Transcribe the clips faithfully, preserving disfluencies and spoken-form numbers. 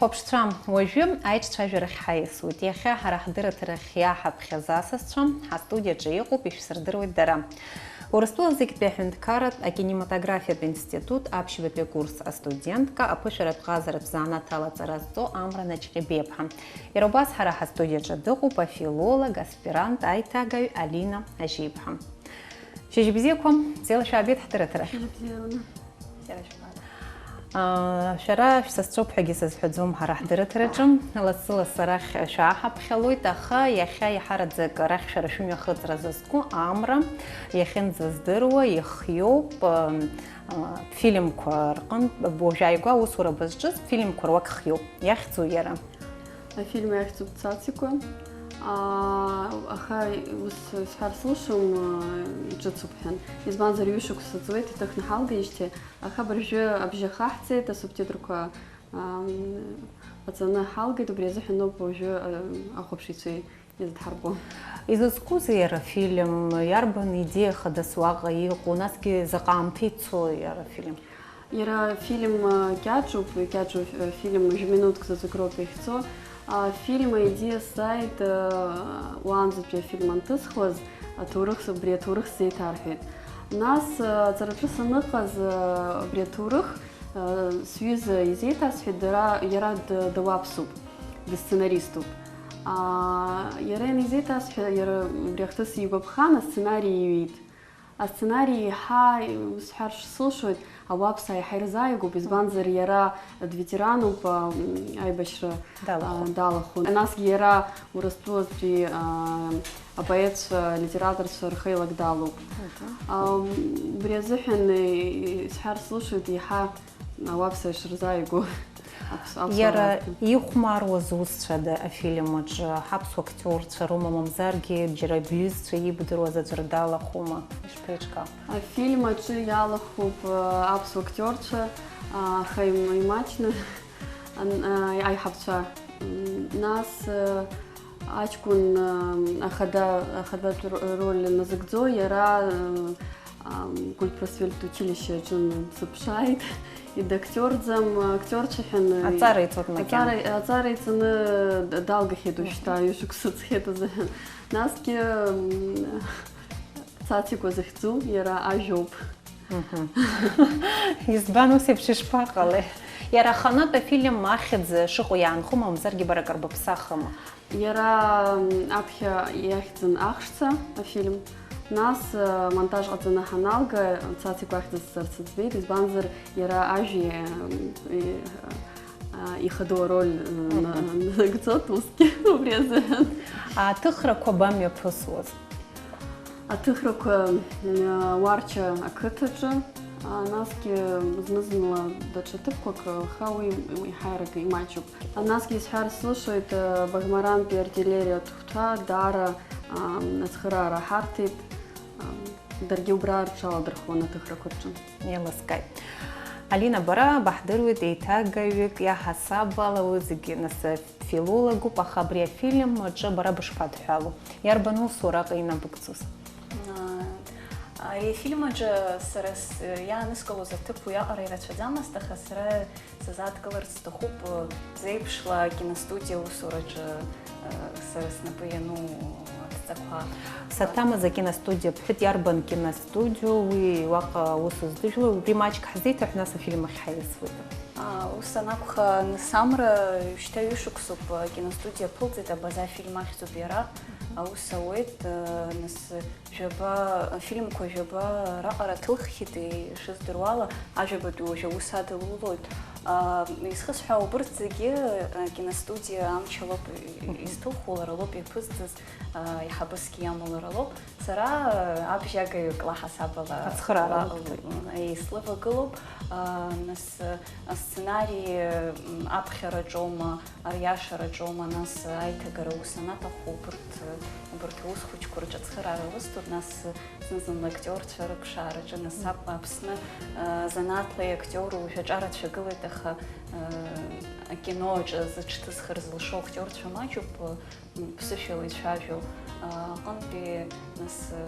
Хәаԥшцәа, уажәы аиҿцәажәарахь ҳаиасуеит. Иахьа ҳара ҳдырраҭарахь иааҳаԥхьаз асасцәа ҳастудиаҿы иҟоуп, ишәсырдыруеит дара. Урыстәыла зегьтәи аҳәынҭқарратә акинематографиатә институт аԥшьбатәи акурс астудентка, аԥышәаратә ҟазаратә занааҭ алаҵара зҵо Амра Наҷҟьебеиаԥҳа. Иара убас ҳара ҳастудиаҿы дыҟоуп афилолог, аспирант, аиҭагаҩ Алина Ажьиԥҳа. Шьыжьбзиақәа, бзиала шәаабеит ҳдырраҭарахь. Шьыжьбзиала. Шәара шәаабеит. Аа, шәара шәсасцәоуп ҳәагьы сазҳәаӡом ҳара ҳдырраҭараҿы. Лассы-лассы арахь шәааҳаԥхьалоит, аха иахьа еиҳараӡак арахь шәара шәымҩахыҵра зызку Амра, иахьынӡаздыруа, ихиоуп, аа, фильмқәа рҟынтә, уажә ааигәа аусура бызҿыз, фильмқәа руак хиоуп. Иахьӡу иара? Афильм иахьӡуп Цацикәа. Аа, аха ус сҳәар сылшом, аа, ҿыцуп ҳәан. Избанзар, ҩышықәса ҵуеит иҭыхны ҳалгеижьҭеи, аха абыржәы абжьы ахаҳҵеит, асубтитрқәа, аа, аҵаны ҳалгеит, убри азыҳәан ауп уажәы, аа, ахәаԥшыҩцәа изыдҳарбо. Изызкузеи иара афильм, иарбан идеиа хадас уаҟа иҟоу, насгьы заҟа аамҭа ицои иара афильм? Иара афильм, а, кьаҿуп, икьаҿу, а, фильм жәа-минуҭк заҵәык роуп иахьцо. Афильм аидеиа сзааит, а, уаанӡатәи афильм анҭысхуаз, аҭоурых, убри аҭоурых сзеиҭарҳәеит. Нас, а, аҵараҿы саныҟаз, а, абри аҭоурых, а, сҩыза изеиҭасҳәеит, дара, иара д-, дауаԥсуп, дысценариступ. А, иара ианизеиҭасҳәа, иара убри ахҭыс игәаԥхан, асценари иҩит. Асценари еиҳа, сҳәар шсылшоит, ауаԥсаа еиҳа ирзааигәоуп, избанзар, иара дветерануп, а, м, аибашьра, а, Далахәын. Далахәын. Насгьы иара Урыстәылатәи, а, апоетцәа, алитераторцәа рхеилак далоуп. Мгм. А, м, убри азыҳәан, е, сҳәар сылшоит, еиҳа ауаԥсаа ишырзааигәоу аԥс-, аԥсуаа Иара ракәын. Ихәмаруаз усцәада афильм аҿы, ҳаԥсуа актиорцәа роума, мамзаргьы џьара бҩызцәа ибдыруаз аӡәыр далахәума? Ишԥеиҿкаау? Афильм аҿы иалахәуп, а, аԥсуа актиорцәа, а, аха им-, имаҷны ан-, а, аиҳабцәа. М, нас, а, аҷкәын, а, ахада, ахадатә р-, роль назыгӡо, иара, а, ам, культпросвет училище аҿы дсыԥшааит, идактиорӡам, актиорцәа ҳәа ны-, Аҵара иҵоит макьана. Аҵара, аҵара иҵаны д-, далгахьеит уажәшьҭа, Мгм. ҩышықәса ҵхеит азыҳәан. Насгьы, м, Цацикәа захьӡу иара ажәоуп. Мгм. Избан ус еиԥш ишԥаҟалеи? Иара аханатә афильм ахьӡ шыҟоу иаанхома, мамзаргьы бара акыр быԥсахыма? Иара, м, аԥхьа иахьӡын Ахшца афильм. Нас, э, амонтаж ҟаҵаны ҳаналга, Цацикәа ахьӡысҵарц ӡбеит, избанзар, иара ажәи, э, э, э, ихадоу ароль, э, на-, Мгм. нагӡот, усгьы убри азыҳәан. Аҭыхрақәа бамҩаԥысуаз? Аҭыхрақәа, м, Уарча ақыҭаҿы, а, насгьы зны-зынла даҽа ҭыԥқәак, аха уи, уи ҳаирак имаҷуп. Насгьы исҳәар сылшоит, а, Баӷмарантәи артиллериа аҭ-, Ҭа даара, ам, ацхыраара ҳарҭеит, ам, даргьы убра рҽаладырхәуан аҭыхрақәа рҿы. Еилыскааит. Алина, бара баҳдыруеит еиҭагаҩык, иаҳасаб ала уи зегьы нас филологуп, аха абри афильм аҿы бара бышԥадҳәалоу? Иарбан усураҟа инабыкӡоз? А, ари афильм аҿы сара с-, иааныскылоз аҭыԥ уиаҟара ирацәаӡамызт, аха сара сазааҭгыларц сҭахуп, э, зеиԥшла акиностудиа аусураҿы, э, сара снапы иану адҵақәа. Саҭамыз акиностудиа бҳәеит, иарбан киностудиоу уи, уаҟа аус здыжәлоу? Убри маҷк ҳзеиҭаҳә, нас афильм ахь ҳаиасуеит. А, ус анакәха, нас Амра шьҭа ҩышықәсоуп акиностудиа ԥылҵит, Абаза афильм ахьӡуп иара, аус ауеит, э, нас Жәаба, афильмқәа жәаба раҟара ҭылххьеит, ишыздыруала, ажәабатәи уажә аус адылулоит. А, исхысҳәаауа убырҭ зегьы, а, киностудиа Амчалоуп, Мгм. изҭылху лара лоуп иаԥызҵаз, а, иҳабысгьы иамоу лара лоуп. Сара, а, абжьагаҩык лаҳасабала Ацхыраара ла-, лоуп. Еи, слывагылоуп. А, нас, а, асценари, м, аԥхьараҿоума, Ариашараҿоума, нас аиҭагара аус анаҭаху, убырҭ, убырҭ аус хәыҷқәа рҿы ацхыраара рысҭоит, нас зны-зынла актиорцәа рыԥшаараҿы, нас Ап-, Аԥсны, а, занааҭла актиору уажә аҿарацәа гылеит, аха, а, акино аҿы зыҽҭызхыр зылшо актиорцәа маҷуп, м, ԥсышәала ицәажәо, а, аҟынтәи, нас, а,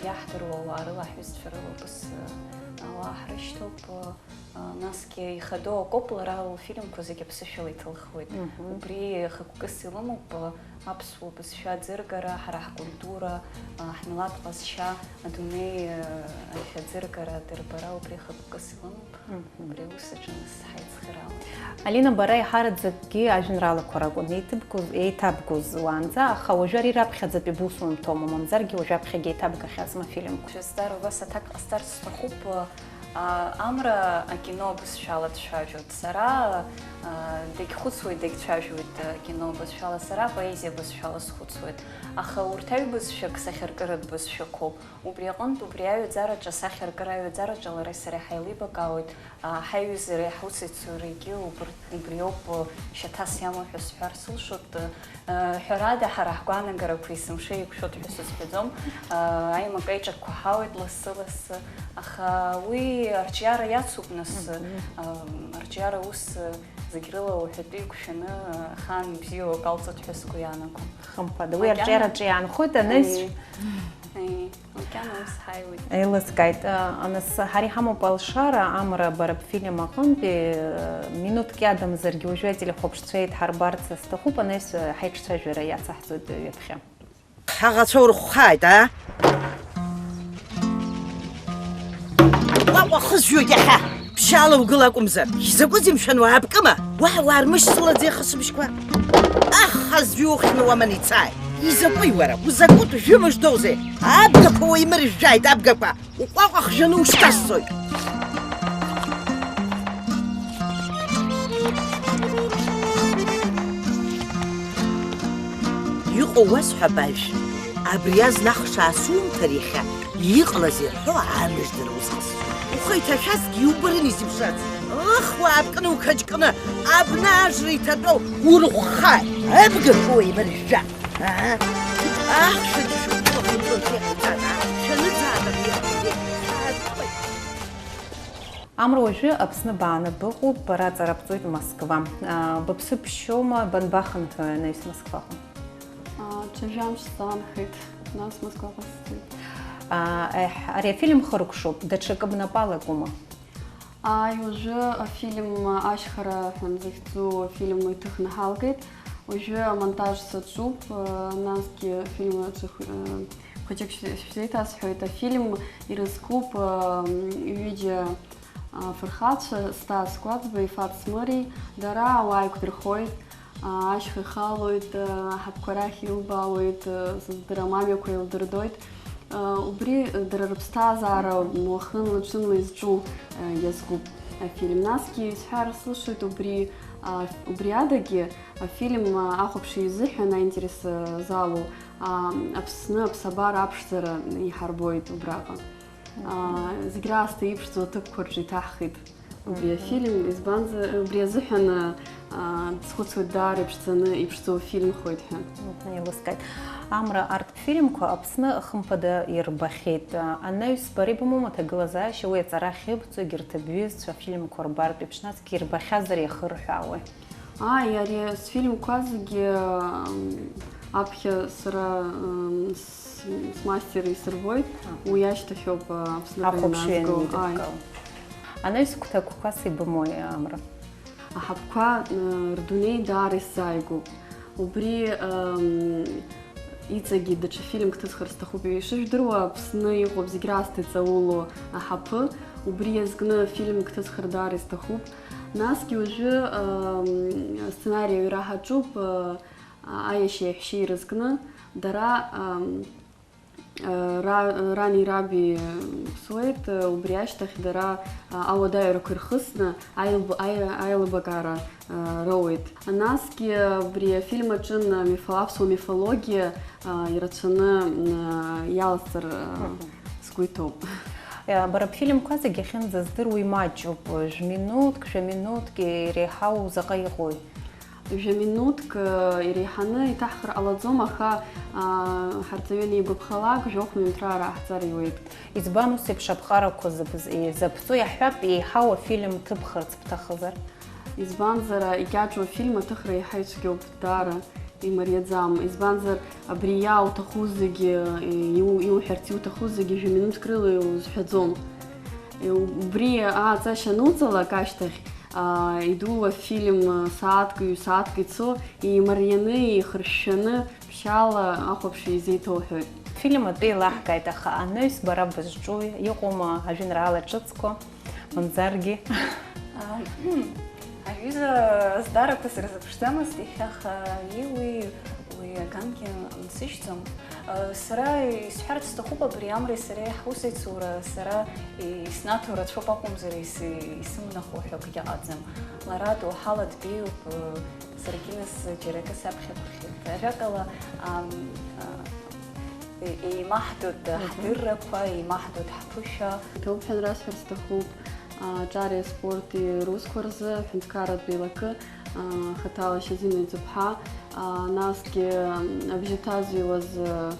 иаҳдыруа ауаа рыла, ҳҩызцәа рыла убыс, а, ауаа ҳрышьҭоуп, а, Насгьы ихадоу акоуп, лара лфильмқәа зегьы аԥсышәала иҭылхуеит. Мгм. Убри хықәкыс илымоуп, аԥсуа бызшәа аӡыргара, ҳара ҳкультура, ҳмилаҭ ҟазшьа, адунеи, ашәа аӡыргара, адырбара убри хықәкыс илымоуп. Мгм. Убри аус аҿы нас ҳаицхыраауеит. Алина, бара еиҳараӡакгьы ажәеинраалақәа ракәын еиҭыбгоз, еиҭабгоз уаанӡа, аха уажәы ари раԥхьаӡатәи бусумҭоума, мамзаргьы уажәаԥхьагьы еиҭабгахьазма фильмқәа? Сара убас аҭак ҟасҵарц сҭахуп, а, Амра акино абызшәала дцәажәоит. Сара, а, дагьхәыцуеит, дагьцәажәоит акино абызшәала, сара апоезиа абызшәала схәыцуеит. Аха урҭ аҩбызшәак сахьаркыратә бызшәақәоуп. Убри аҟынтә, убри аҩаӡараҿы, асахьаркыра аҩаӡараҿы лареи сареи ҳаилибакаауеит, а, ҳаиҩызареи ҳусеицуреигьы убр-, убриоуп, а, шьаҭас иамоу ҳәа сҳәар сылшоит. А, ҳәарада, ҳара ҳгәаанагарақәа есымша еиқәшәоит ҳәа сызҳәаӡом. А, аимак-аиҿакқәа ҳауеит лассы-лассы, аха уи арҿиара иацуп нас, Мгм. а, арҿиара ус, а, зегь рыла уҳәатәы еиқәшәаны, а, ахаан бзиоу акалҵоит ҳәа сгәы иаанагом. Хымԥада, уи Макьана арҿиараҿы иаанхоит анаҩс. Аи, аи, макьана ус ҳаиуеит. Еилыскааит. А, нас, ҳара иҳамоуп алшара, Амра, бара бфильм аҟынтәи, а, минуҭк иадамзаргьы уажәы ателехәаԥшцәа еидҳарбарц сҭахуп, анаҩс, а, ҳаиҿцәажәара иацаҳҵоит ҩаԥхьа. Ҳаӷацәа урхәхааит, аа? Уаҟа хызҩоит иахьа! Ԥшьаала угыл акәымзар, изакәызеи, мшәан, уаапкыма? Уаҳа уаармышьцылаӡеи ахысыбжьқәа? Аха зҩухьны уаман ицааит. Изакәи уара, узакәытә жәымш доузеи? Абгақәа уаимыржәжәааит, абгақәа! Уҟәаҟәа хжәаны ушьҭасҵоит! Иҟоу уасҳәап, ажә. Абри азна ахш аасумҭар иахьа, иҟалаз ирҳәо аамыждара узхысҵоит. Ухы иҭашәазҭгьы иубарын изыԥшыз. Ых, уаапкны уқаҷкны, абна ажра иҭатәоу урыхәхааит, абгақәа уеимыржәжәа! Аа, ахшыҩ шьоук иҟаиҵан, аа, шәаныӡаатәа бзиа. Амра, уажәы Аԥсны бааны быҟоуп, бара аҵара бҵоит Москва. Аа, быԥсы ԥшьоума, банбахынҳәуеи анаҩс Москваҟа? Аа, ҽа жәамш саанхеит, нас Москваҟа сцеит. Аа, еҳ, ари афильм хыркәшоуп, даҽакы бнапы алакума? Ааи, уажәы афильм Ашьхара ҳәа захьӡу афильм иҭыхны ҳалгеит. Уажәы амонтаж саҿуп, аа, насгьы афильм аҿы хә-, аа, хәыҷык шә-, шәзеиҭасҳәоит. Афильм ирызкуп, аа, ҩыџьа, аа, фырхацәа, Стас Кәаӡбеи Фаҭ Смыри. Дара ауаа еиқәдырхоит, аа, ашьха ихалоит, аа, аҳаԥқәа рахь илбаауеит, аа, сыздырам, амҩақәа еилдырдоит. Аа, убри дара рыԥсҭазаара уахынла-ҽынла изҿу, аа, иазкуп афильм. Насгьы исҳәар сылшоит убри, аа, убри адагьы афильм, аа, ахәаԥшыҩ изыҳәан аинтерес, аа, залоу, аа, Аԥсны аԥсабара аԥшӡара иҳарбоит убраҟа. Аа, зегь раасҭа иԥшӡоу аҭыԥқәа рҿы иҭаҳхит убри афильм, избанзар, убри азыҳәан, аа, дсхәыцуеит даара иԥшӡаны, иԥшӡоу фильмхоит ҳәа. Мгм, еилыскааит. Амра, арҭ фильмқәа Аԥсны, хымԥада, ирбахьеит. Анаҩс, бара ибымоума аҭагылазаашьа, уи аҵара ахьыбҵо, егьырҭ абҩызцәа афильмқәа рбартә еиԥш, насгьы ирбахьазар иахырҳәаауеи? Ааи, ари сфильмқәа зегьы, м, аԥхьа сара, м, с-, смастер исырбоит, Аҳа. Уи ашьҭахьоуп, а, Аԥсныҟа Ахәаԥшҩы ианазго. Ааи. Ианидыркыло. Анаҩс гәҭакқәас ибымои, Амра? Аҳаԥқәа, ы, рдунеи даара исзааигәоуп. Убри, м, иҵегьы даҽа фильмк ҭысхыр сҭахуп. Ишыжәдыруа, Аԥсны иҟоуп зегь раасҭа иҵаулоу аҳаԥы. Убри иазкны фильмк ҭысхыр даара исҭахуп. Насгьы уажәы, м, асценари аҩра ҳаҿуп, ы, аиашьеи аҳәшьеи ирызкны. Дара, м, Ра-, рани раби ԥсуеит, убри ашьҭахь дара, а, ауадаҩрақәа ирхысны аилб-, аи-, аилыбакаара, а, роуеит. Насгьы убри афильм аҿы мифо-, аԥсуа мифологиа, а, ирацәаны, а, иаласҵар, а, Мгм. сгәы иҭоуп. Е, бара бфильмқәа зегьы ахьынӡаздыруа имаҷуп, жәминуҭк, жәаминуҭк иреиҳау заҟа иҟои? Жәа минуҭк, э, иреиҳаны иҭаҳхыр ҟалаӡом, аха, аа, ҳарҵаҩы анеигәаԥхалак, жәохә минуҭ раара ҟаҳҵар иуеит. Избан ус еиԥш аԥҟарақәа зыбз-, е-, забҵо иаҳҳәап, еиҳау афильм ҭыбхырц бҭахызар? Избанзар, икьаҿу афильм аҭыхра еиҳа ицәгьоуп, даара имариаӡам. Избанзар, абри иауҭаху зегьы, э, иу-, иуҳәарц иуҭаху зегьы жәа минуҭк рыла иузҳәаӡом. Убри ааҵашьа ануҵалак ашьҭахь, идууа афильм сааҭк, ҩ-сааҭк ицо, еимарианы, еихыршәшәаны, ԥшьаала ахәаԥшҩы изеиҭоуҳәоит. Афильм атәы еилаҳкааит, аха анаҩс бара бызҿуи, иҟоума ажәеинраала ҿыцқәа, мамзаргьы? Аҩыза азҵаарақәа сырзыԥшӡамызт иахьа, аха уи, уи агангьы мсышьҭӡом. Сара исҳәарц сҭахуп, абри Амреи сареи ҳусеицура сара иснаҭо рацәоуп акәымзар, ис-, исымнахуа ҳәа акгьы ыҟаӡам. Лара доуҳала дбеиоуп, саргьы нас џьара акы саԥхьақәахьеит. Ажәакала, ам, а, е-, еимаҳдоит Мгм. ҳдыррақәа, еимаҳдоит ҳԥышәа. Иҭоуп ҳәа расҳәар сҭахуп, аҿареи аспорти русқәа рзы аҳәынҭқарратә еилакы, а, хаҭала Шьазина Иӡыԥҳа, а, насгьы, м, абжьаҭазҩуаз, а,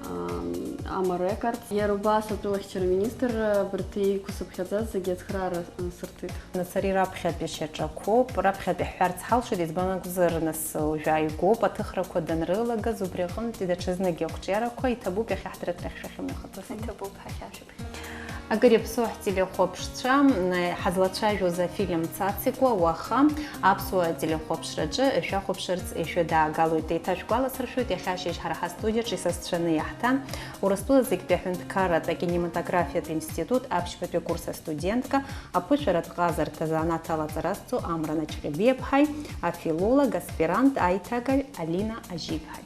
ам, Ама Рекордс. Иара убас атәылахьчара министр, а, абарҭ иқәсыԥхьаӡаз зегьы ацхыраара, а, сырҭеит. Нас ари раԥхьатәи шьаҿақәоуп, раԥхьатәи ҳҳәарц ҳалшоит, избан акәзар, нас уажәы ааигәоуп аҭыхрақәа данрылагаз, убри аҟынтәи даҽазнык иақәҿиарақәа иҭабуп иахьа ҳдырраҭарахь шәахьымҩахыҵыз. Иҭабуп ҳәа хьамшьап. Акыр иаԥсоу ҳтелехәаԥшцәа, м, ҳазлацәажәоз афильм Цацикәа уаха аԥсуа телехәаԥшраҿы шәахәаԥшырц ишәыдаагалоит. Еиҭашәгәаласыршәоит, иахьа ашьыжь ҳара ҳастудиаҿы исасцәаны иаҳҭан Урыстәыла зегьтәи аҳәынҭқарратә акинематографиатә институт аԥшьбатәи акурс астудентка, аԥышәаратә ҟазарҭа занааҭ алаҵара зҵо Амра Наҷҟьебиаԥҳаи афилолог, аспирант, аиҭагаҩ Алина Ажьигаи.